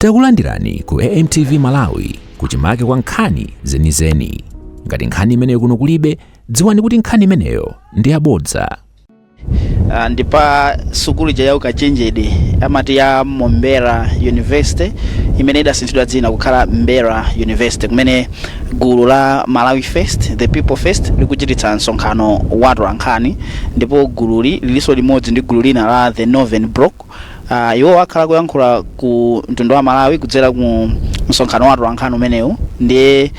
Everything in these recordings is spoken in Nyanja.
Takulandirani ku AMTV Malawi kuchimake kwa nkhani zenizeni. Ngati nkhani imeneyo kuno kulibe, dziwani kuti nkhani imeneyo ndi yabodza. Ndi pa sukulu ija ya ukachenjede amati ya Mombera University, imene idasinthidwa dzina kukhala Mbera University, kumene gulu la Malawi First, the People First, likuchititsa msonkhano wa atolankhani. Ndipo gululi lilinso limodzi ndi gulu lina la the Northern Bloc. Iwo akhala kuyankhula ku mtundu wa Malawi kudzera ku msonkhano wa atolankhani umenewu. Ndiye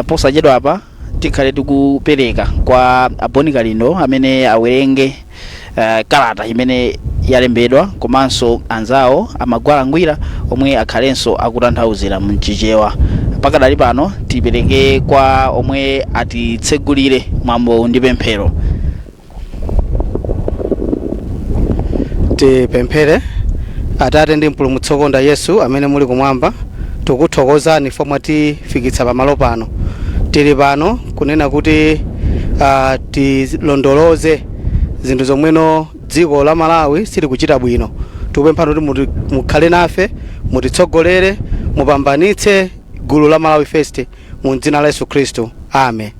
posachedwa apa tikhale tikupereka kwa a Bon Kalindo amene awerenge kalata imene yalembedwa, komanso anzawo amagwala ngwira omwe akhalenso akutanthauzira mchichewa. Pakadali pano tipereke kwa omwe atitsegulire mwambo ndi pemphero. Tipemphere. Atate ndi Mpulumutsi wokonda Yesu amene muli kumwamba, tikuthokozani fo mwatifikitsa pamalo pano. Tili pano kunena kuti tilondoloze zinthu zomweno dziko la Malawi silikuchita bwino. Tikupemphani kuti mukhale nafe, mutitsogolere, mupambanitse gulu la Malawi First, mu dzina la Yesu Khristu, amen.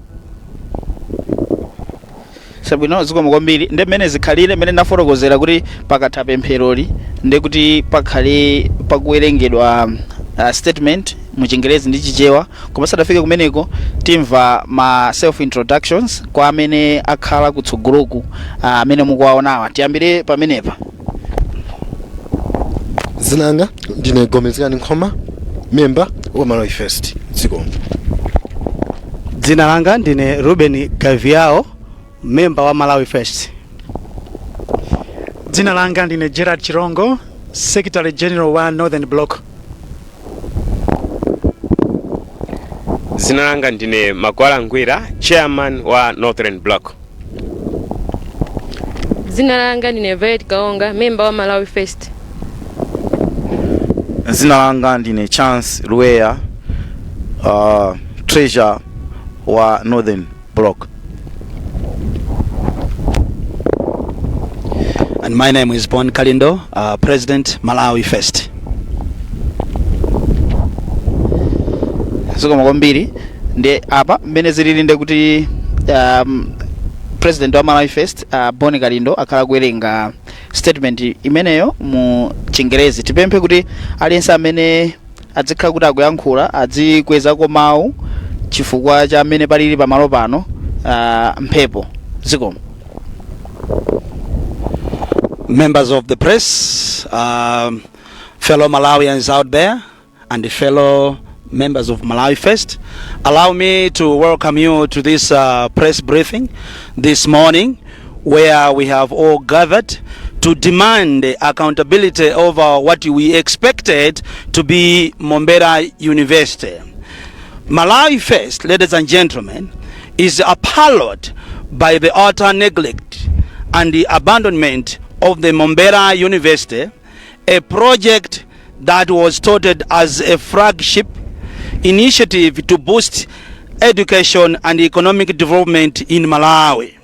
Sabwino, zikomo kwambiri. Ndi mmene zikhalire, mmene ndafotokozera kuti pakatha pempheroli ndi kuti pakhale pakuwerengedwa statement mu Chingerezi ndi Chichewa. Koma sadafike kumeneko, timva ma self introductions kwa amene akhala kutsogoloku, amene mukuwaonawa. Tiyambire pamenepa. Dzina langa ndine Gomezgani Nkhoma, member wa Malawi First. Zikomo. Dzina langa ndine Ruben Gaviao, member wa Malawi First. Dzina langa ndine Gerard Chirongo, Secretary General wa Northern Bloc. Dzina langa ndine Magwala Ngwira, Chairman wa Northern Bloc. Dzina langa ndine Violet Kaonga, member wa Malawi First. Dzina langa ndine Chance Luweya, treasurer wa Northern Bloc. And my name is Bon Kalindo, President, Malawi First. Zikomo kwambiri. Ndi apa mmene zilili, ndi kuti president wa Malawi First, Bon Kalindo, akhala kuwerenga statement imeneyo mu Chingerezi. Tipemphe kuti aliyense amene adzikhala kuti akuyankhula adzikwezako mawu chifukwa cha amene palili pamalo pano, mphepo. Zikomo. Members of the press, fellow Malawians out there, and the fellow members of Malawi First, allow me to welcome you to this press briefing this morning, where we have all gathered to demand accountability over what we expected to be Mombera University. Malawi First, ladies and gentlemen, is appalled by the utter neglect and the abandonment of the Mombera University, a project that was touted as a flagship initiative to boost education and economic development in Malawi.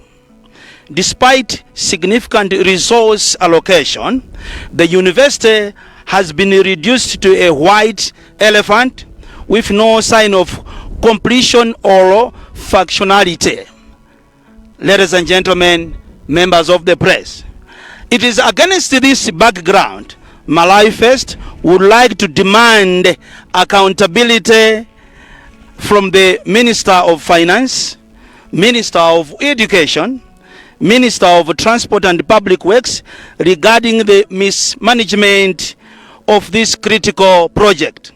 Despite significant resource allocation, the university has been reduced to a white elephant with no sign of completion or functionality. Ladies and gentlemen, members of the press, it is against this background Malawi First would like to demand accountability from the Minister of Finance, Minister of Education, Minister of Transport and Public Works regarding the mismanagement of this critical project.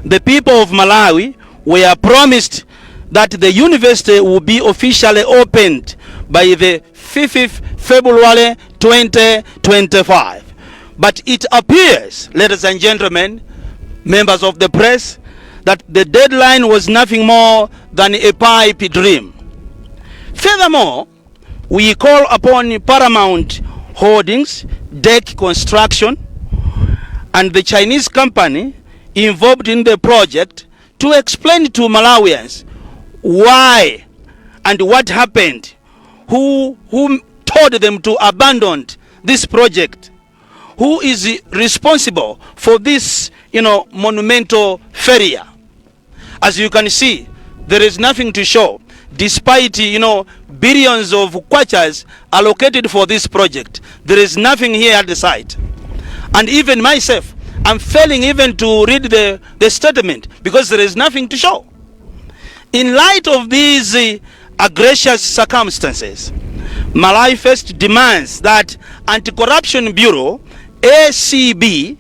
The people of Malawi were promised that the university will be officially opened by the 5th February 2025. But it appears, ladies and gentlemen, members of the press, that the deadline was nothing more than a pipe dream. Furthermore, we call upon Paramount Holdings, DEC Construction, and the Chinese company involved in the project to explain to Malawians why and what happened, who told them to abandon this project, who is responsible for this monumental failure. As you can see, there is nothing to show, despite billions of kwachas allocated for this project. There is nothing here at the site. And even myself, I'm failing even to read the statement because there is nothing to show. In light of these egregious circumstances, Malawi First demands that Anti-Corruption Bureau, ACB,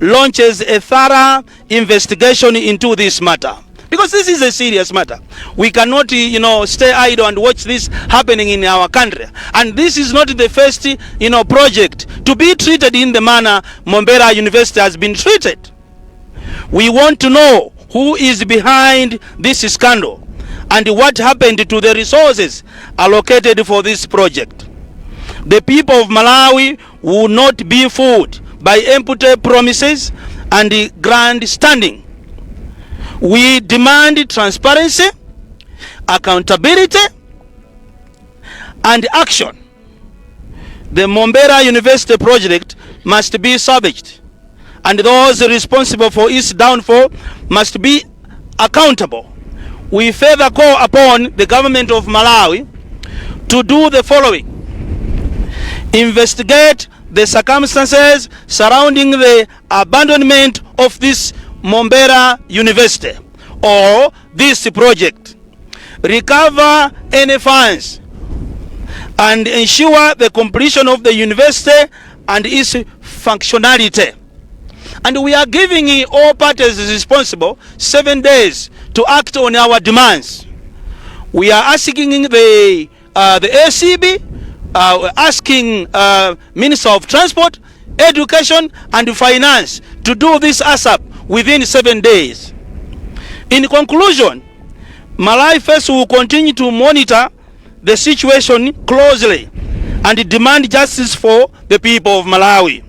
launches a thorough investigation into this matter. Because this is a serious matter. We cannot stay idle and watch this happening in our country. And this is not the first project to be treated in the manner Mombera University has been treated. We want to know who is behind this scandal and what happened to the resources allocated for this project. The people of Malawi will not be fooled by empty promises and grandstanding. We demand transparency, accountability, and action. The Mombera University project must be salvaged, and those responsible for its downfall must be accountable. We further call upon the government of Malawi to do the following: investigate the circumstances surrounding the abandonment of this Mombera University or this project, recover any funds, and ensure the completion of the university and its functionality. And we are giving all parties responsible 7 days to act on our demands. We are asking the ACB, asking Minister of Transport, Education and Finance to do this ASAP within 7 days. In conclusion, Malawi First will continue to monitor the situation closely and demand justice for the people of Malawi.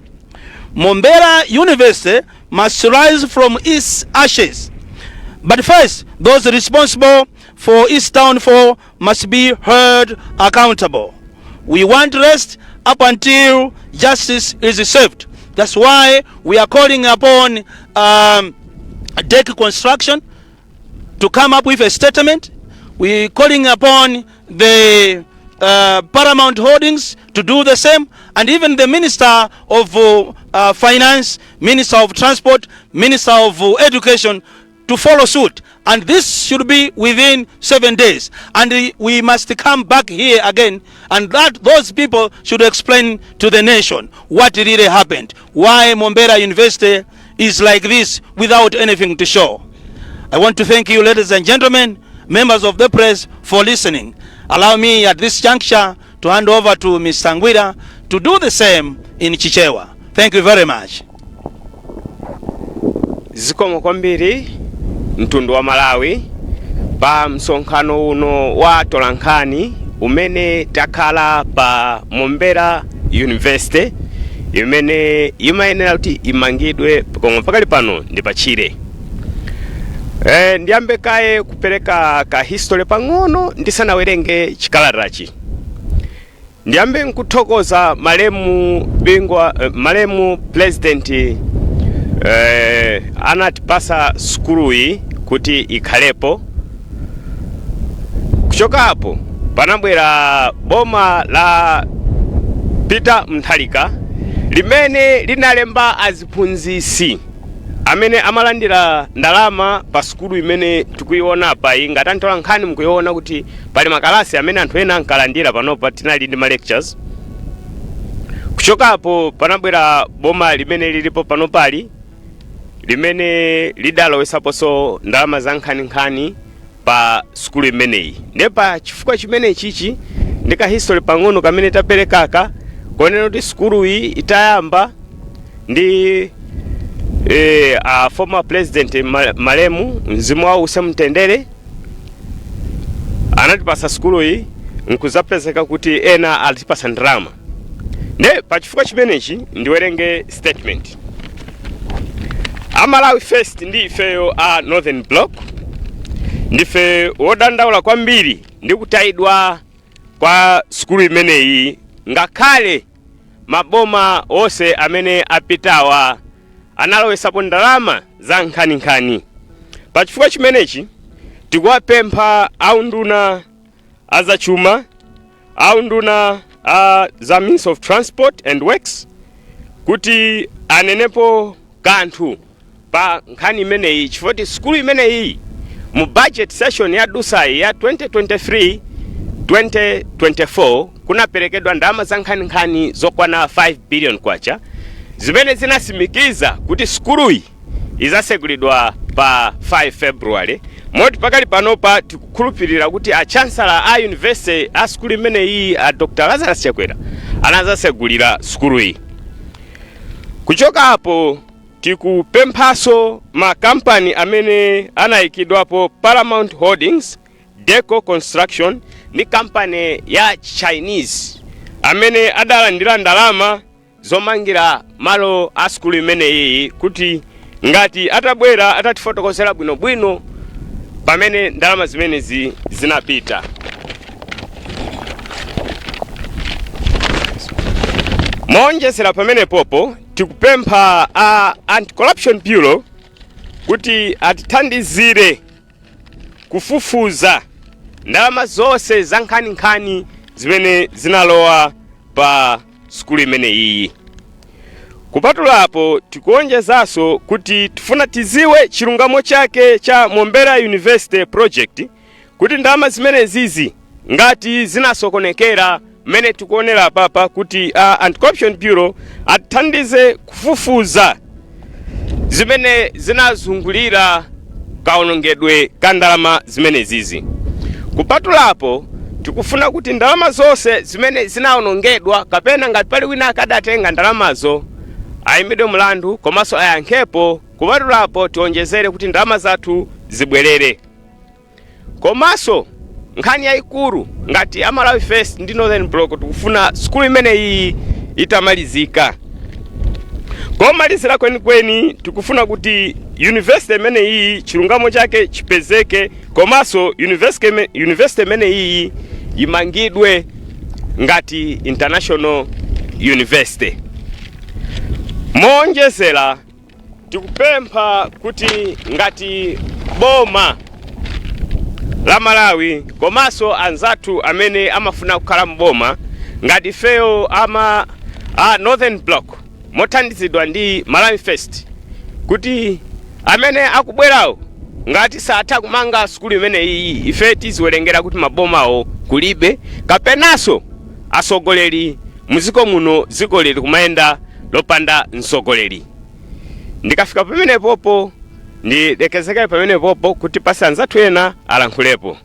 Mombera University must rise from its ashes. But first, those responsible for its downfall must be held accountable. We won't rest up until justice is served. That's why we are calling upon DEC Construction to come up with a statement. We're calling upon the Paramount Holdings to do the same, and even the Minister of Finance, Minister of Transport, Minister of Education to follow suit. And this should be within 7 days. And we must come back here again, and that those people should explain to the nation what really happened, why Mombera University is like this without anything to show. I want to thank you, ladies and gentlemen, members of the press, for listening. Allow me at this juncture to hand over to Mr. Ngwira to do the same in Chichewa. Thank you very much. Zikomo kwambiri, mtundu wa Malawi, pa msonkhano uno wa tolankhani umene takhala pa Mombera University imene imayenera kuti imangidwe koma pakali pano ndi pachire. Ndiyambe kaye kupereka ka history pang'ono ndisanawerenge chikalatachi. Ndiyambe nkuthokoza malemu Bingwa, malemu president, anatipasa sukuluyi kuti ikhalepo. Kuchokapo panabwera boma la Peter Mutharika limene linalemba aziphunzisi amene amalandira ndalama pa sukulu imene tikuiona apa iyi. Ngati antola nkhani mukuiona kuti pali makalasi amene anthu ena ankalandira, panopa tinali ndi ma lectures. Kuchokapo panabwera boma limene lilipo panopali limene lidalowesaponso ndalama za nkhaninkhani pa sukulu imeneyi. Ndiye pa chifukwa chimene chichi ndi ka history pang'ono kamene taperekaka kuonera kuti sukulu iyi itayamba ndi a former president, malemu, mzimu wawo use mtendere, anatipasa sukulu iyi, nkuzapezeka kuti ena atipasa ndalama. Ne pachifukwa chimenechi ndiwerenge statement. Amalawi First ndi ifeyo a Northern Block ndife wodandaula kwambiri ndi kutayidwa kwa sukulu imeneyi, ngakhale maboma onse amene apitawa analowesapo ndalama. za nkhaninkhani. Pachifukwa chimenechi tikuwapempha aunduna azachuma, aunduna a za Means of Transport and Works, kuti anenepo kanthu pa nkhani imeneyi, chifukwa sukulu imeneyi mu budget session ya dusayi ya 2023 2024 kunaperekedwa ndalama za nkhaninkhani zokwana 5 billion kwacha, zimene zinasimikiza kuti sukuluyi izasegulidwa pa 5 February. Moti pakali panopa tikukhulupirira kuti a chancellor a university, a sukulu imeneyi, a Dr Lazarus Chakwera, anazasegulira sukuluyi. Kuchoka apo, tikupemphaso makampani amene anayikidwapo, Paramount Holdings, Deco Construction ndi kampani ya Chinese, amene adalandira ndalama zomangira malo a sukulu imeneyi, kuti ngati atabwera atatifotokozera bwinobwino pamene ndalama zimenezi zinapita. Moonjezera pamenepopo, tikupempha a Anti-Corruption Bureau kuti atithandizire kufufuza ndalama zonse za nkhaninkhani zimene zinalowa pa sukulu imeneyi. Kupatulapo, tikuonjezanso kuti tifuna tiziwe chilungamo chake cha Mombera University project, kuti ndalama zimenezizi ngati zinasokonekera mmene tikuonera papa, kuti a Anti-Corruption Bureau atithandize kufufuza zimene zinazungulira kaonongedwe ka ndalama zimenezizi. Kupatulapo, tikufuna kuti ndalama zonse zimene zinawonongedwa, kapena ngati pali wina akadatenga ndalamazo, ayimidwe mlandu komanso ayankhepo. Kupatulapo, tionjezere kuti ndalama zathu zibwerere. Komanso nkhani yayikulu, ngati Amalawi First ndi Northern Block, tikufuna sukulu imeneyi itamalizika. Komalizira kwenikweni, tikufuna kuti university imeneyi chilungamo chake chipezeke, komanso university imeneyi imangidwe ngati international university. Moonjezera, tikupempha kuti ngati boma la Malawi komanso anzathu amene amafuna kukhala mboma, ngati ifeyo ama a Northern Block mothandizidwa ndi Malawi First, kuti amene akubwerawo ngati satha kumanga sukulu imeneyi, ife tiziwerengera kuti mabomawo kulibe, kapenanso asogoleri muziko muno, dziko lili kumayenda lopanda msogoleri. Ndikafika pamenepopo, ndilekezekere pamenepopo kuti pasi anzathu ena alankhulepo.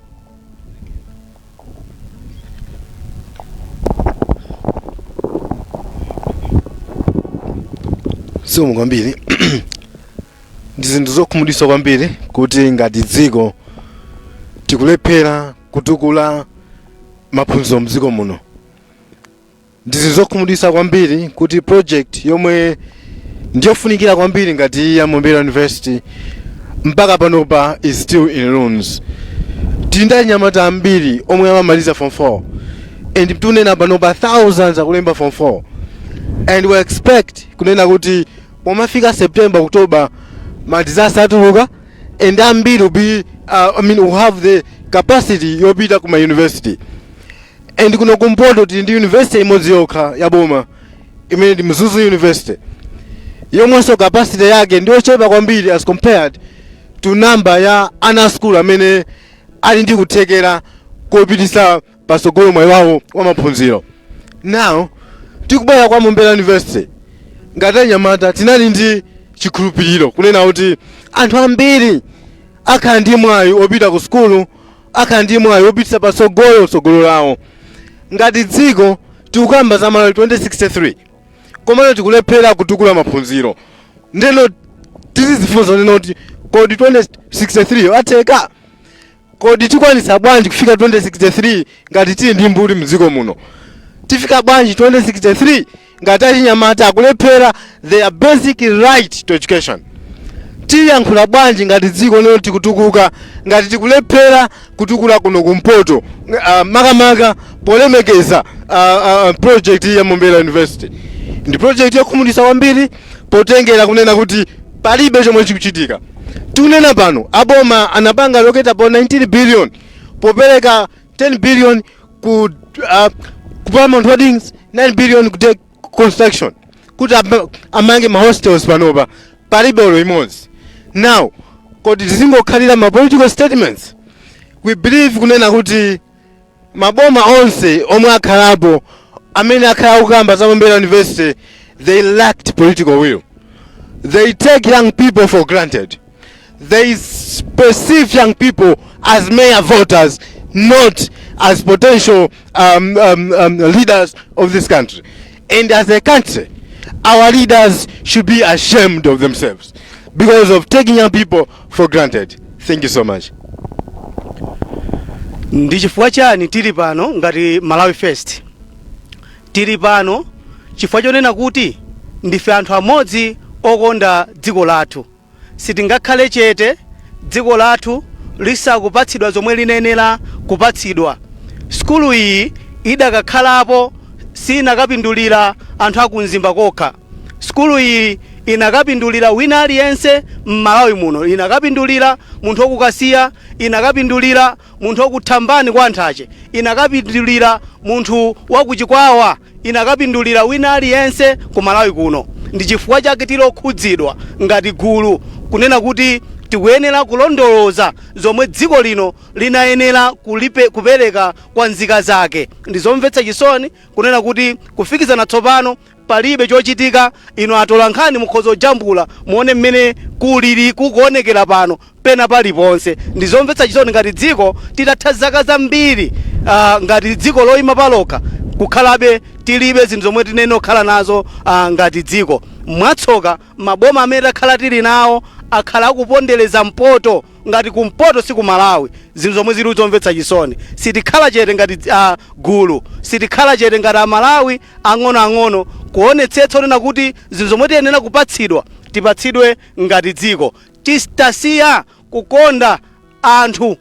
Zikomo kwambiri. Ndi zinthu zokhumudwitsa kwambiri kuti ngati dziko tikulephera kutukula maphunziro mdziko muno. Ndi zinthu zokhumudwitsa kwambiri kuti project yomwe ndiyofunikira kwambiri ngati ya Mombera University mpaka panopa is still in ruins. Tili ndi anyamata ambiri omwe amamaliza Form 4, and tunena panopa thousands akulemba Form 4, and we expect kunena kuti pomafika September, October, ma results atuluka and ambiri will be I mean, will have the capacity yopita kuma university. And kuno kumpoto tili ndi university imodzi yokha ya boma, imene ndi Mzuzu University, yomwenso capacity yake ndiyochepa kwambiri as compared to number ya ana school amene ali ndi kuthekera kopitisa patsogolo mwayi wawo wa maphunziro. Now tikubwera kwa Mombera University, ngati anyamata tinali ndi chikhulupiriro kunena kuti anthu ambiri akhala ndi mwayi opita ku sukulu, akhala ndi mwayi opitisa patsogolo tsogolo lawo. Ngati dziko tikukamba za Malawi 2063, komano tikulephera kutukula maphunziro. Ndeno tizizifunsa nena kuti kodi 2063 atheka? Kodi tikwanisa bwanji kufika 2063 ngati tili ndi mbuli mdziko muno? Tifika bwanji 2063 ngati achinyamata akulephera their basic right to education? Tiyankhula bwanji ngati dziko lero tikutukuka ngati tikulephera kutukula kuno kumpoto, makamaka polemekeza project ya Mombera University? Ndi project yokhumudwitsa kwambiri potengera kunena kuti Palibe chomwe chikuchitika. Tikunena pano, aboma anapanga allocate about 19 billion popereka 10 billion ku Paramount Holdings, 9 billion ku Tech Construction kuti amange ma hostels. Panopa palibe olo imodzi. Now, kodi tizingokhalira ma political statements? We believe kunena kuti maboma onse omwe akhalapo, amene akhala akukamba za Mombera University, they lacked political will. They take young people for granted. They perceive young people as mere voters, not as potential leaders of this country. And as a country, our leaders should be ashamed of themselves because of taking young people for granted. Thank you so much. Ndi chifukwa chani tili pano ngati Malawi First? Tili pano chifukwa chonena kuti ndife anthu amodzi okonda dziko lathu. Sitingakhale chete dziko lathu lisakupatsidwa zomwe linayenera kupatsidwa. Sukulu iyi idakakhalapo, sinakapindulira anthu akumzimba kokha. Sukulu iyi inakapindulira wina aliyense m'Malawi muno. Inakapindulira munthu wokukasiya, inakapindulira munthu wokuthambani kwa Nthache, inakapindulira munthu wakuchikwawa, inakapindulira wina aliyense ku Malawi kuno. Ndi chifukwa chake tili okhudzidwa ngati gulu kunena kuti tikuyenera kulondoloza zomwe dziko lino linayenera kupereka kwa nzika zake. Ndizomvetsa chisoni kunena kuti kufikizana tsopano palibe chochitika. Inu atola nkhani mukhoza kujambula, muone mmene kulili kukuonekera pano pena paliponse. Ndizomvetsa chisoni ngati dziko titatha zaka zambiri ngati dziko loyima palokha, kukhalabe tilibe zinthu zomwe tinene kukhala nazo ngati dziko. Mwatsoka, maboma amene takhala tili nawo akhala akupondereza mpoto ngati kumpoto si ku Malawi, zinthu zomwe zili zomvetsa chisoni. Sitikhala chete ngati gulu, sitikhala chete ngati Amalawi ang'onoang'ono, kuonetsetsa onena kuti zinthu zomwe tiyenera kupatsidwa tipatsidwe ngati dziko. Titasiya kukonda anthu,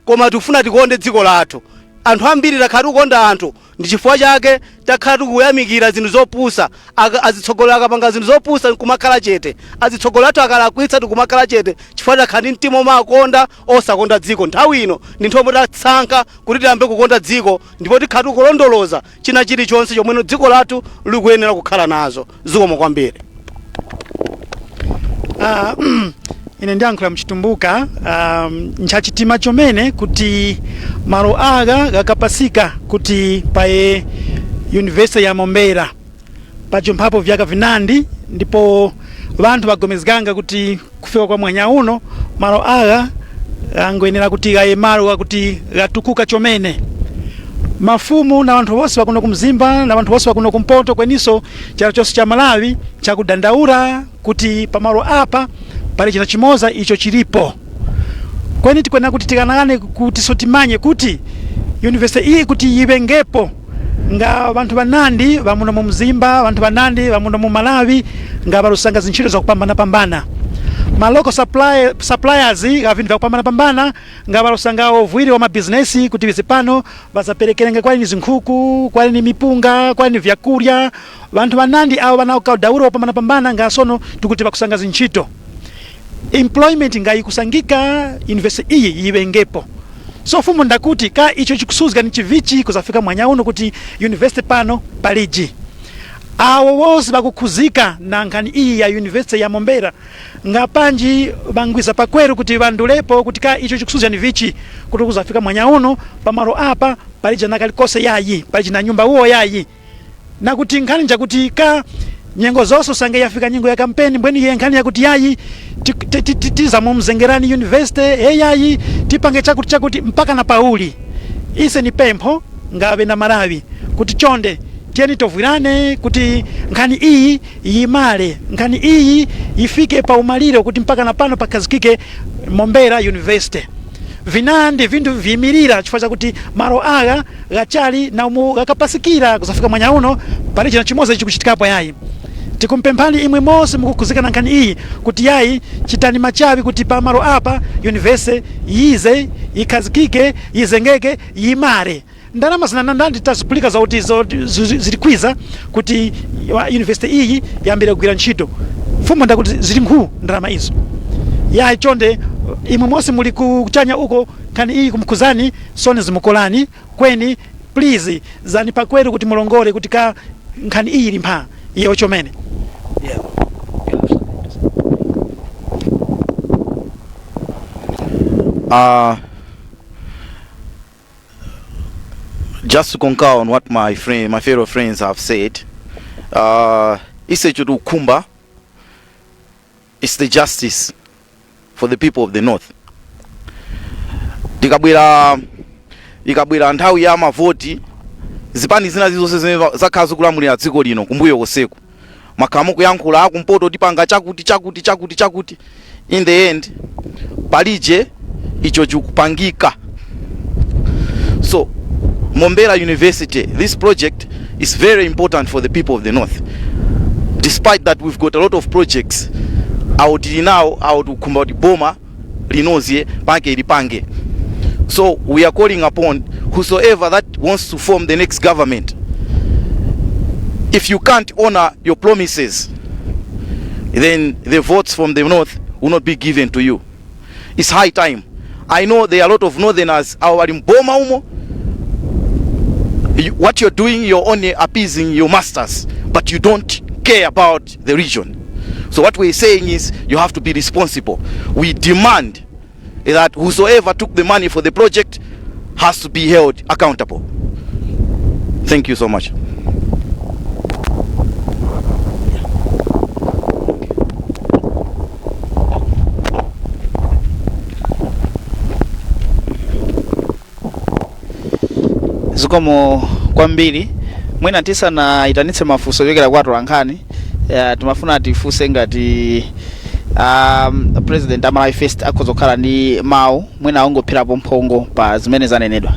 koma tikufuna tikonde dziko lathu. Anthu ambiri takhala tikukonda anthu, ndi chifukwa chake takhala tikuyamikira zinthu zopusa. Azitsogoleri akapanga zinthu zopusa nkumakhala chete, azitsogoleri athu akalakwitsa tikumakhala chete, chifukwa takhala ndi mtima omakonda osakonda dziko. Nthawi ino ndi nthawi yomwe tasankha kuti tiyambe kukonda dziko, ndipo tikhala tikulondoloza china chilichonse chomwe dziko lathu likuyenera kukhala nazo. Zikomo kwambiri. Ine ndiyankhula mchitumbuka. Nchachitima chomene kuti malo aga gakapasika kuti paye University ya Mombera pacho mphapo vyaka vinandi, ndipo vanthu bagomezganga kuti kufika kwa mwanya uno malo aga angoyenera kuti gaye malo akuti gatukuka chomene. Mafumu na vanthu bonse bakuno kumzimba na vanthu bonse bakuno kumpoto, kweniso chalo chonse cha Malawi, chakudandaura kuti pamalo apa pali china chimoza icho chilipo. Kweni tikwena kuti tikanakane kuti so timanye kuti university iyi kuti yibengepo nga vanthu banandi vamuno mu Mzimba, vanthu banandi vamuno mu Malawi nga valusanga zintchito zakupambanapambana, ma local suppliers ga vinthu vyakupambanapambana, nga valusanga uvwiri wa mabizinesi kuti vizipano vazaperekerenga kwali ni zinkhuku, kwali ni mipunga, kwali ni vyakurya. Vanthu banandi awo vanauka wopambanapambana nga sono tikuti vakusanga zintchito, employment nga ikusangika university iyi yibengepo. So fumu ndakuti ka icho chikusuzga ni chivichi kuzafika mwanya uno kuti university pano paliji. Awo wonse bakukhuzika na nkhani iyi ya University ya Mombera ngapanji bangwiza pakweru kuti bandulepo kuti ka icho chikusuzga ni vichi kuti kuzafika mwanya uno pamalo apa palija nakalikose yayi, paliji na nyumba uwo yayi. Nakuti nkhani njakuti ka nyengo zonse usange yafika nyengo ya kampeni, mbweni ye nkhani yakuti yayi tizamumzengerani university, hey, yayi tipange chakuti chakuti mpaka na pauli. Ise ni pempho ngabe na Malawi kuti chonde tiyeni tovwirane kuti nkhani iyi yimale, nkhani iyi ifike pa umaliro kuti mpaka na pano pakhazikike Mombera University. Vinandi vinthu viyimirira chifukwa chakuti malo aya gachali na umu gakapasikira kuzafika mwanya uno pali china chimodzi chikuchitikapo yayi. Tikumpemphani imwe monse mukukhuzika na nkhani iyi kuti yayi, chitani machawi kuti pamalo apa university yize ikhazikike, yizengeke, yimale. Ndalama zinanandandi tazipulika zakuti zilikwiza kuti university iyi yambire kugwira ntchito. Mfumu ndakuti zili nkhu ndalama izo. Yayi, chonde, imwe monse muli kuchanya uko, nkhani iyi kumkhuzani sone zimukolani kweni. Please, zani pakweru kuti mulongole kuti ka nkhani iyi ili mpha iyo chomene. Yeah. Just to concur on what my fellow friends have said, ise tikukhumba is the justice for the people of the north. Tikabwera, ikabwera nthawi ya mavoti, zipani zina zilizonse zimene zakhala zikulamulira dziko lino kumbuyo koseku makhala mukuyankhula, akumpoto tipanga chakuti, chakuti, chakuti, chakuti. In the end palije icho chikupangika. So Mombera University, this project is very important for the people of the north. Despite that we've got a lot of projects awo tili nawo awo, tikukhumba kuti boma linozie panke ilipange. So we are calling upon whosoever that wants to form the next government, if you can't honor your promises, then the votes from the north will not be given to you. It's high time. I know there are a lot of northerners awo ali mboma umo. What you're doing, you're only appeasing your masters, but you don't care about the region. So what we're saying is you have to be responsible. We demand that whosoever took the money for the project has to be held accountable. Thank you so much. Zikomo kwambiri. Mwina tisanayitanitse mafunso ochokera kwa atolankhani, timafuna tifunse ngati president a Malawi First akhoza kukhala ndi mawu, mwina angopherapo mphongo pa zimene zanenedwa.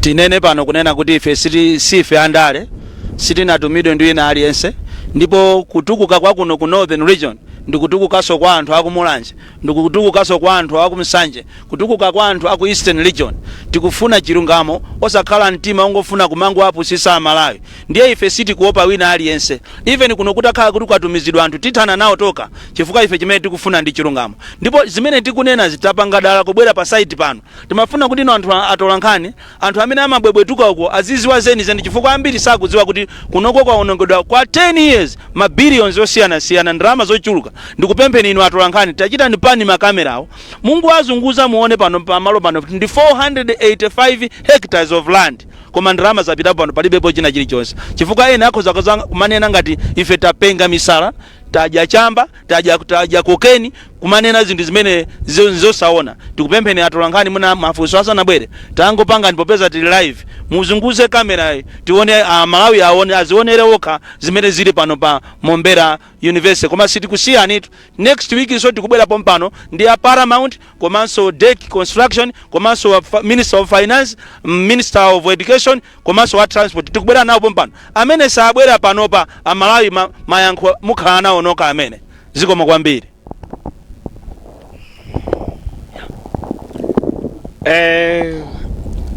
Tinene pano kunena kuti ife siti sife andale, sitinatumidwe ndi wina aliyense, ndipo kutukuka kwa kuno ku Northern Region ndikutukukanso kwa anthu aku Mulanje, ndikutukukanso kwa anthu aku Msanje, kutukuka kwa anthu aku Eastern Region. Tikufuna chilungamo, osakhala mtima ungofuna kumangoapusisa Amalawi. Ndiye ife sitikuopa wina aliyense. Even kuno kutakhala kuti kwatumizidwa anthu, tithana nawo toka, chifukwa ife chimene tikufuna ndi chilungamo. Ndipo zimene tikunena zitapanga dala kubwera pa site pano, timafuna kuti ino anthu atolankhani, anthu amene amabwebwetuka uko, aziziwa zenizeni, chifukwa ambiri sakudziwa kuti kunoko kwaonongedwa kwa 10 years ma billions osiyanasiyana, ndalama zochuluka. Ndikupempheni inu atolankhani, tachitani pan makamerawo, mungu azunguza muone pano pamalo pano ndi 485 hectares of land, koma ndalama zapitapo pano palibepo china chilichonse. Chifukwa ena akhoza kumanena ngati ife tapenga misala, tadya chamba, tadya kokeni, kumanena zinthu zimene zosaona. Tikupempheni atolankhani, muna mafunso asanabwere, tangopanga popeza tili live, muzunguze kamera tione, Malawi aone, azionere okha zimene zili pano pa Mombera University. Koma sitikusiyanitu, next week so tikubwera pompano ndi a Paramount, komanso DEC Construction, komanso Minister of Finance, Minister of Education, komanso wa Transport. Tikubwera nawo pompano. Amene sabwera panopa, Amalawi, mayankho mukhala nawo nokha amene. Zikomo kwambiri.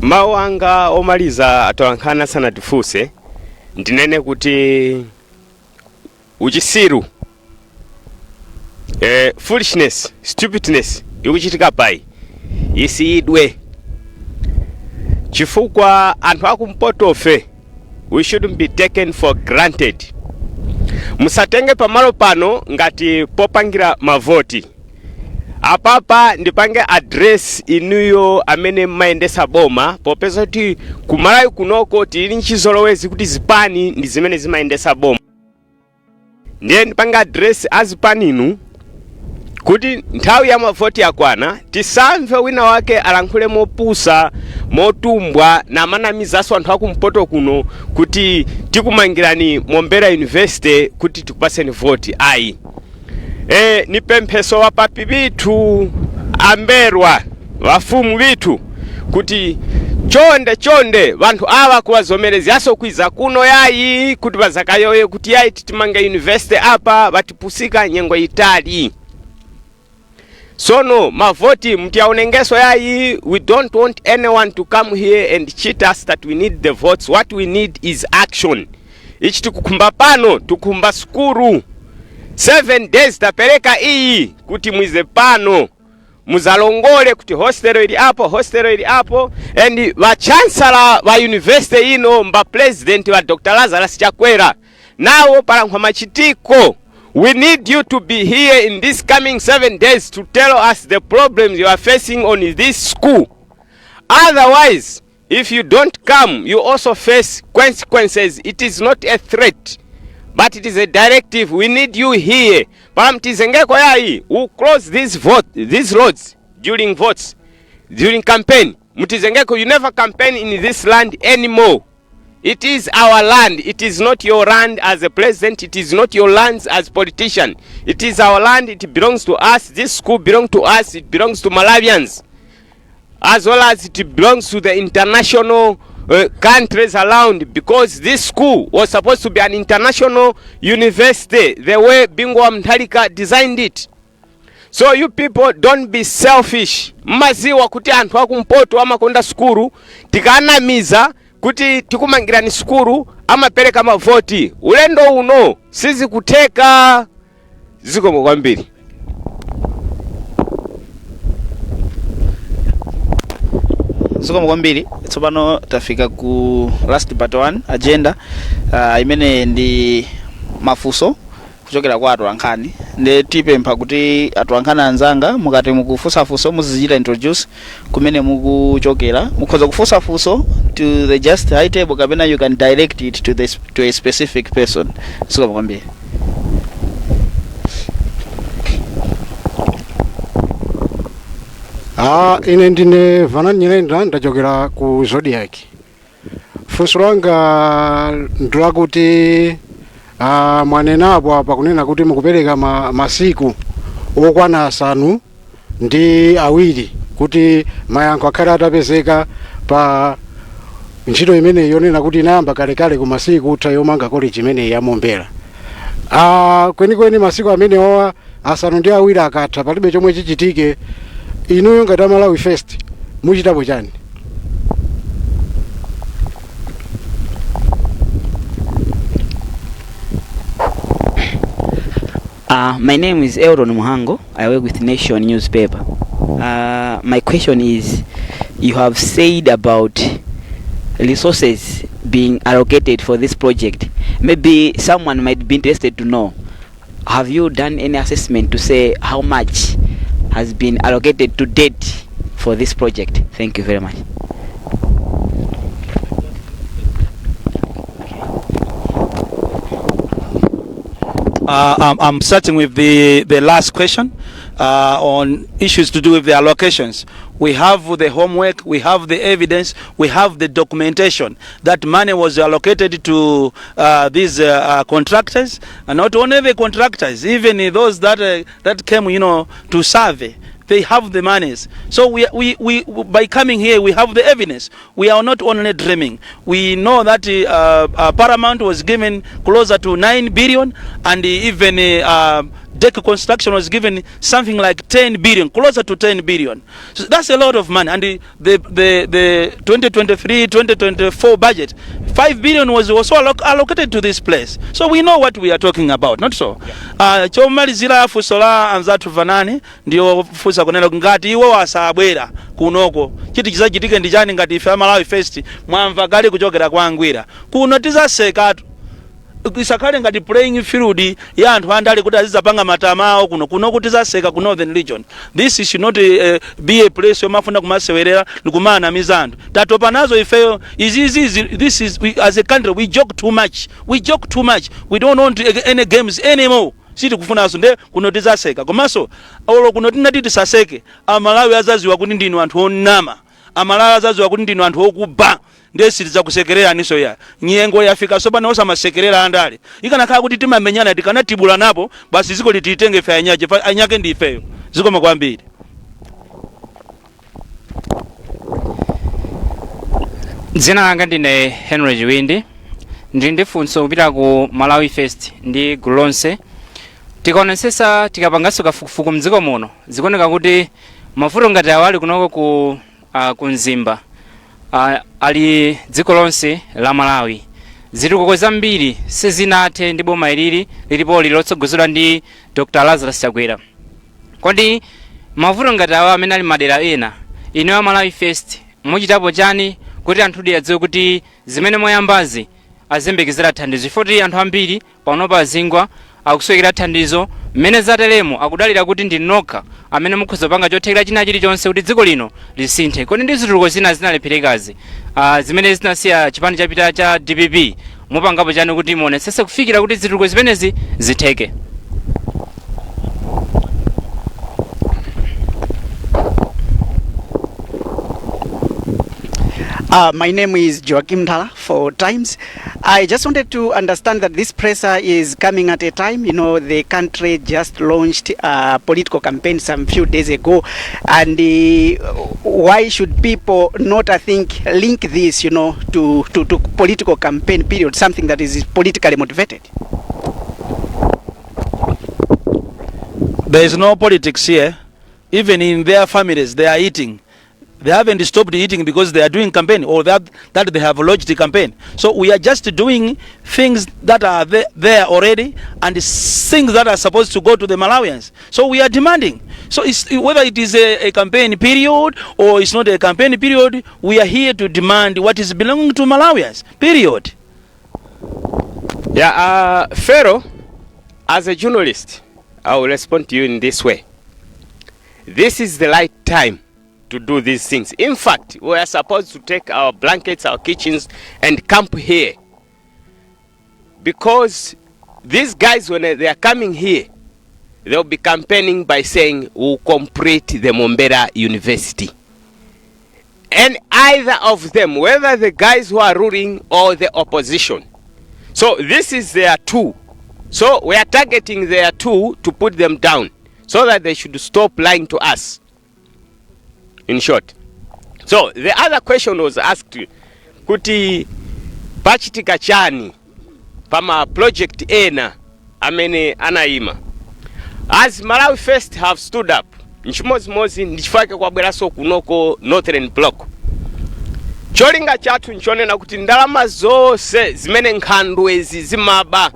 Mawu anga omaliza atolankhani asanatifunse, ndinene kuti uchisiru, foolishness, stupidness ikuchitika pai isiyidwe, chifukwa anthu akumpotofe we shouldn't be taken for granted. Musatenge pamalo pano ngati popangira mavoti. Apapa ndipange address inuyo amene mmayendesa boma, popeza kuti kumalawi kunoko tili nchizolowezi kuti zipani ndi zimene zimayendesa boma. Ndiye ndipange address azipaninu kuti nthawi ya mavoti yakwana, tisamve wina wake alankhule mopusa, motumbwa, namanamizanso anthu akumpoto kuno kuti tikumangirani Mombera University kuti tikupaseni voti. Ayi. Ni pempheso wapapi bithu amberwa vafumu bithu kuti chonde chonde vanthu ava kuvazomerezyaso kwiza kuno yayi, kuti vazakayoye kuti yayi titimange university apa, vatipusika nyengo itali. Sono mavoti mtiaonengeso yayi. We don't want anyone to come here and cheat us that we need the votes. What we need is action. Ichi tikukhumba pano, tikukhumba sukulu. 7 days tapereka iyi kuti mwize pano muzalongole kuti hostel ili apo, hostel ili apo. And va chancellor va university ino, mba president wa Dr. Lazarus Chakwera, nawo palankhwa machitiko. We need you to be here in this coming 7 days to tell us the problems you are facing on this school. Otherwise, if you don't come, you also face consequences. It is not a threat, but it is a directive. We need you here. Pala mtizengeko yayi, we close these vote, these roads during votes, during campaign. Mtizengeko, you never campaign in this land anymore. It is our land. It is not your land as a president. It is not your lands as politician. It is our land. It belongs to us. This school belongs to us. It belongs to Malawians, as well as it belongs to the international countries around, because this school was supposed to be an international university the way Bingu wa Mutharika designed it. So you people, don't be selfish. Mmaziwa kuti anthu akumpoto amakonda sukulu. Tikanamiza kuti tikumangirani sukulu, amapereka mavoti. Ulendo uno sizikutheka. Zikomo kwambiri. Zikomo kwambiri. Tsopano tafika ku last but one agenda, imene ndi mafunso kuchokera kwa atolankhani. Ndi tipempha kuti atolankhani anzanga, mukati mukufunsafunso, muzichita introduce kumene mukuchokera. Mukhoza kufunsafunso to the just high table, kapena you can direct it to a specific person. Zikomo kwambiri. Ah, ine ndine Vanani Nyirenda, ndachokera ku Zodiak. Funso langa ndilakuti mwanenapo apa kunena kuti mukupereka masiku okwana 7 kuti mayankho akhale atapezeka pa ntchito imeneyi yonena kuti inayamba kalekale ku masiku utha yomanga college imeneyi ya Mombera. Kwenikweni masiku amenewa 7 akatha, palibe chomwe chichitike, inuyo ngati Malawi First muchitapo chani? My name is Elton Muhango. I work with Nation newspaper. My question is, you have said about resources being allocated for this project. Maybe someone might be interested to know, have you done any assessment to say how much has been allocated to date for this project? Thank you very much. I'm starting with the last question on issues to do with the allocations. We have the homework, we have the evidence, we have the documentation that money was allocated to these contractors, and not only the contractors, even those that came to survey. They have the monies. So we, by coming here, we have the evidence. We are not only dreaming. We know that Paramount was given closer to 9 billion, and even Deck Construction was given something like 10 billion, closer to 10 billion. So that's a lot of money. And the 2023 2024 budget, 5 billion was also allocated to this place. So we know what we are talking about, not so? Chomalizira funso la anzathu Vanani, ndiyo funsa kunena ngati iwo asabwera kunoko, chiti chizachitike ndi chani ngati ife Amalawi First? Mwamva kale kuchokera kwa Angwira, kuno tizasekatu. Isakhale ngati playing field ya anthu andale kuti azizapanga matama awo kuno. Kuno kuti zaseka ku Northern Region. This should not be a place yomafuna kumasewerera ndikumanamiza anthu. Tatopa nazo ifeyo izizi. This is we, as a country we joke too much, we joke too much. We don't want any games anymore. Sitikufunanso. Nde kuno tizaseka. Komanso olo kuno tinati tisaseke, Amalawi azaziwa kuti ndinu anthu onama, Amalawi azaziwa kuti ndinu anthu okuba. Ndiye sitidzakusekereraniso ya nyengo yafika sopano osamasekerera andale. Ikanakhala kuti timamenyana, tikanatibula napo basi, ziko lititenge ife anyake, anyake ndi ifeyo. Zikoma kwambiri. Dzina langa ndine Henry Chiwindi. Ndili ndi funso kupita ku Malawi First ndi gulu lonse. Tikaonetsetsa, tikapanganso kafukufuku mdziko muno, zikuoneka kuti mavuto ngati awa ali kunoko ku Mzimba, ali dziko lonse la Malawi. Zitukuko zambiri sizinathe ndi boma ilili lilipoli lotsogozedwa ndi Dr Lazarus Chakwera. Kodi mavuto ngati awa amene ali madera ena, inu a Malawi First muchitapo chani kuti anthudi adziwe kuti zimene mwayambazi aziyembekezera thandizo, chifukwa kuti anthu ambiri panopa azingwa akusowekera thandizo? Mmene zatelemo akudalira kuti ndi nokha amene mukhoza kupanga chothekera china chilichonse kuti dziko lino lisinthe. Kodi ndi zitukuko zina zinalepherekazi, zimene zinasiya chipani chapita cha DPP, mupangapo chani kuti muonetsetse kufikira kuti zitukuko zimenezi zitheke? My name is Joachim Thala for Times. I just wanted to understand that this presser is coming at a time, the country just launched a political campaign some few days ago, and why should people not, I think, link this to political campaign period, something that is politically motivated? There is no politics here. Even in their families, they are eating. They haven't stopped eating because they are doing campaign or that they have launched the campaign. So we are just doing things that are there already and things that are supposed to go to the Malawians. So we are demanding. So whether it is a campaign period or it's not a campaign period, we are here to demand what is belonging to Malawians. Period. Yeah, Pharaoh, as a journalist, I will respond to you in this way. This is the right time to do these things. In fact, we are supposed to take our blankets, our kitchens, and camp here. Because these guys, when they are coming here, they'll be campaigning by saying, "We'll complete the Mombera University." And either of them, whether the guys who are ruling or the opposition. So this is their tool. So we are targeting their tool to put them down so that they should stop lying to us. In short. So the other question was asked kuti pachitika chani pama project ena amene anayima. As Malawi First have stood up, nchimodzimodzi ndichifukwa kwabweranso kunoko Northern Block. Cholinga chathu nchonena kuti ndalama zonse zimene nkhandwezi zimaba,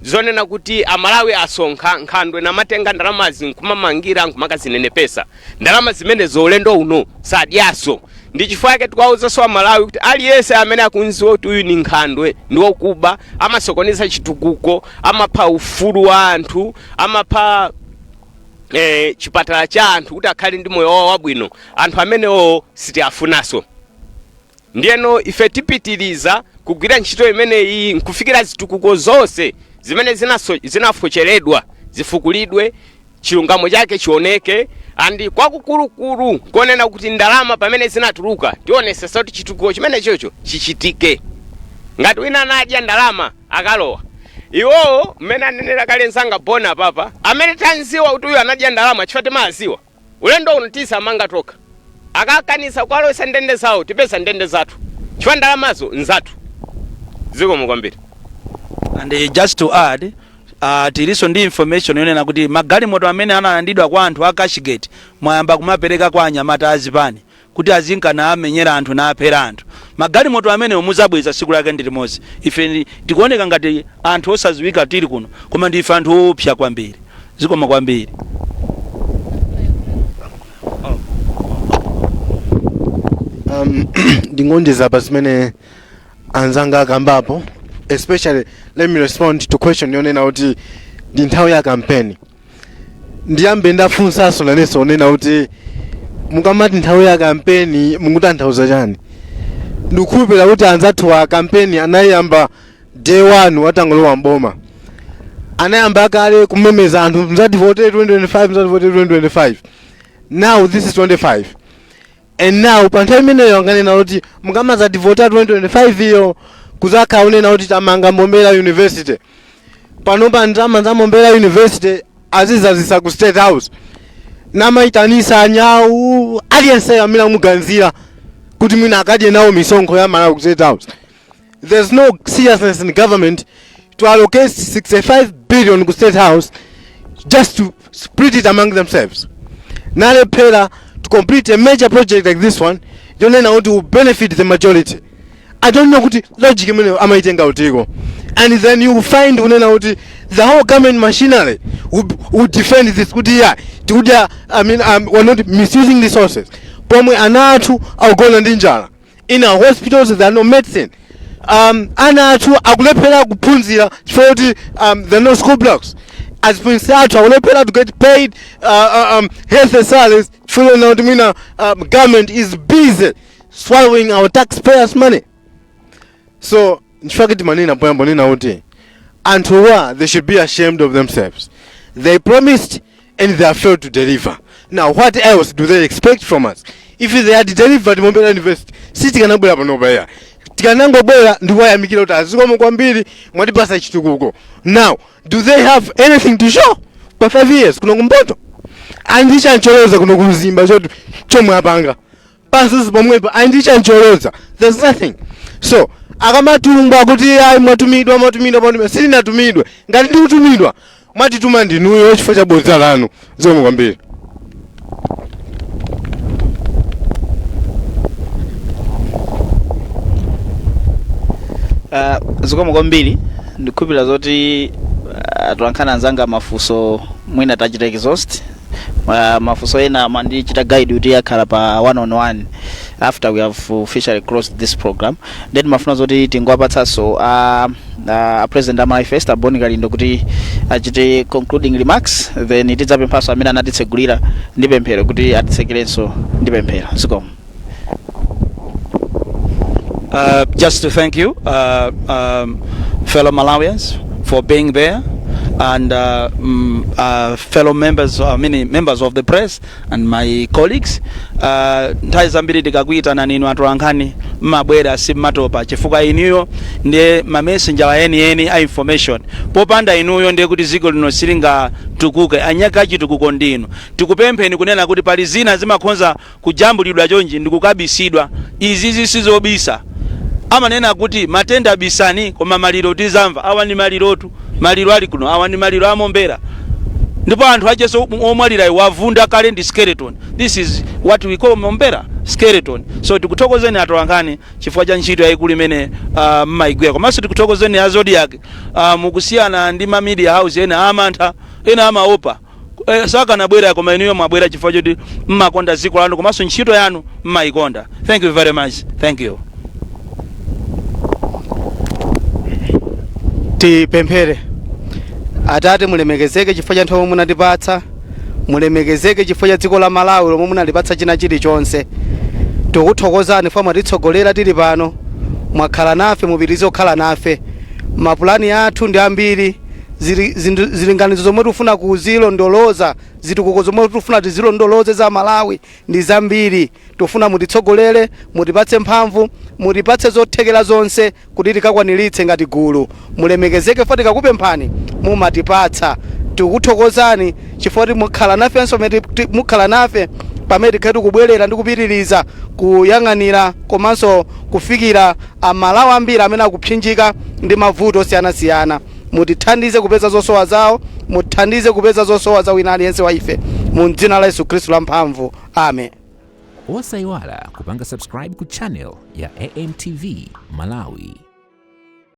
zonena kuti Amalawi asonkha, nkhandwe namatenga ndalamazi nkumamangira, nkumakazinenepesa, ndalama zimenezo ulendo uno sadyaso. Ndi chifukwa chake tikawawuzanso Amalawi kuti aliyense amene akunziwa kuti uyu ni nkhandwe, ndi wokuba, amasokoneza chitukuko, amapha ufulu wa anthu, amapha chipatala cha anthu kuti akhale ndi moyo wawo wabwino, anthu amenewo sitiafunaso. Ndiyeno ife tipitiriza kugwira ntchito imeneyi nkufikira zitukuko zonse zimene zinafocheredwa zifukulidwe, chilungamo chake chioneke, and kwakukulukulu konena kuti ndalama pamene zinatuluka tionesesa kuti chitukuko chimene chocho chichitike. Ngati wina anadya ndalama, akalowa iwowo. Mmene anenera kale mzanga Bona papa, amene tanziwa kuti uyu anadya ndalama, chifukwa timaziwa, ulendo uno tisamanga tokha. Akakanisa kukalowesa ndende zawo, tipeza ndende zathu, chifukwa ndalamazo nzathu. Zikomo kwambiri. And just to add, tilinso ndi information yonena kuti magalimoto amene analandidwa kwa anthu a Cashgate mwayamba kumapereka kwa anyamata azipani kuti azinkana amenyera anthu naaphera anthu. Magalimoto amenewo muzabweza tsiku lake ndi limodzi. Ife tikuoneka ngati anthu osaziwika tili kuno, koma ndife anthu oopsa kwambiri. Zikomo kwambiri. Ndingonjeza pa zimene anzanga akambapo. Especially let me respond to question yonena kuti ndi nthawi ya kampeni. Ndiyambe ndafunsanso nanenso onena kuti mukamati nthawi ya kampeni mukutanthauza chani? Ndikukhulupirira kuti anzathu a kampeni anayamba day one watangolowa mboma, anayamba kale kumemeza anthu, "Mzativotere 2025, mzativotere 2025." Now this is 25 and now pa nthawi imeneyo anganena kuti mukamazadivota 2025 iyo kuzakhala unena kuti tamanga Mombera University. Panopa ndalama za Mombera University azizazisa ku State House, namayitanisa anyawu, aliyense amene amuganizira kuti mwina akadye nawo misonkho ya Malawi ku State House. There's no seriousness in government to allocate 65 billion ku State House just to split it among themselves, nalephera to complete a major project like this one yonena kuti will benefit the majority. I don't know kuti logic imene amaitenga utiko. And then you find kunena kuti the whole government machinery will defend this kuti yeah, tikudya, I mean, we're not misusing resources, pomwe ana athu akugona ndi njala. In our hospitals there are no medicine. Ana athu akulephera kuphunzira chifukwa kuti there are no school blocks. Aziphunzitsi athu akulephera to get paid health salaries chifukwa kuti mwina government is busy swallowing our taxpayers' money. So nchifukwa timanena poyamba nena kuti anthuwa, they should be ashamed of themselves. They promised and they have failed to deliver. Now what else do they expect from us? If they had delivered Mombera University, sitikanabwera panopa ya, tikanangobwera ndikuwayamikira kuti azikomo kwambiri, mwatipasa chitukuko. Now do they have anything to show pa 5 years kuno kumpoto? Andichancholoza kuno kumzimba choti chomwe apanga pansi pomwepo andichancholoza, there's nothing. So akamatumba kuti ayi, mwatumidwa, mwatumidwa, mwatumidwa, sitinatumidwe. Ngati ndikutumidwa, mwatituma ndinuyo chifukwa cha bodza lanu. Zikomo kwambiri. Zikomo kwambiri. Ndikukhulupirira zoti atolankhani anzanga mafunso mwina tachita exhaust. Mafunso ena mandichita guide kuti akhala pa one on one after we have officially closed this program. Then mafuna zoti tingowapatsanso president a Malawi First, a Bon Kalindo, kuti achite concluding remarks, then tidzapemphanso amene anatitsegulira ndi pemphero kuti atitsekerenso ndi pemphero. Zikomo. Just to thank you, fellow Malawians, for being there, and fellow members, many members of the press, and my colleagues. Nthawi zambiri tikakuitana ninu atolankhani mmabwera, simmatopa, chifukwa inuyo ndiye ma messenger enieni a information. Popanda inuyo ndiye kuti dziko lino silingatukuke. Anyaka achitukuko ndinu. Tikupempheni kunena kuti pali zina zimakhonza kujambulidwa chonchi ndikukabisidwa, izi zisizobisa. Amanena kuti matenda bisani, koma maliro tizamva. Awa ndi malirotu, maliro ali kuno. Awa ndi maliro amombera, ndipo anthu acheso omwalira wavunda kale, ndi skeleton. This is what we call Mombera skeleton. So tikuthokozeni atolankhani chifukwa cha ntchito yayikulu imene mmayigwira. Komanso tikuthokozeni a Zodiak, mukusiyana ndi ma media house ena amantha, ena amaopa, sakanabwera, koma inuyo mwabwera chifukwa choti mmakonda dziko lanu komanso ntchito yanu mmayikonda. Thank you very much. Thank you. Tipemphere. Atate, mulemekezeke chifukwa cha nthawi yomwe munatipatsa. Mulemekezeke chifukwa cha dziko la Malawi lomwe munalipatsa china chilichonse. Tikuthokozani chifukwa mwatitsogolera tili pano, mwakhala nafe, mupitirize kukhala nafe. Mapulani athu ndi ambiri, zilinganizo zomwe tikufuna kuzilondoloza, zitukuko zomwe tikufuna tizilondoloze za Malawi ndi zambiri. Tikufuna mutitsogolere, mutipatse mphamvu, mutipatse zothekera zonse kuti tikakwaniritse ngati gulu. Mulemekezeke chifukwa tikakupemphani mumatipatsa. Tikuthokozani chifukwa kuti mukhala nafenso mukhala nafe pamene tikhale tikubwerera ndi kupitiriza kuyang'anira komanso kufikira Amalawi ambiri amene akupsinjika ndi mavuto osiyanasiyana. Mutithandize kupeza zosowa zawo, mutithandize kupeza zosowa za wina aliyense wa ife, mu dzina la Yesu Khristu la mphamvu, amen. Osayiwala kupanga subscribe ku channel ya AMTV Malawi.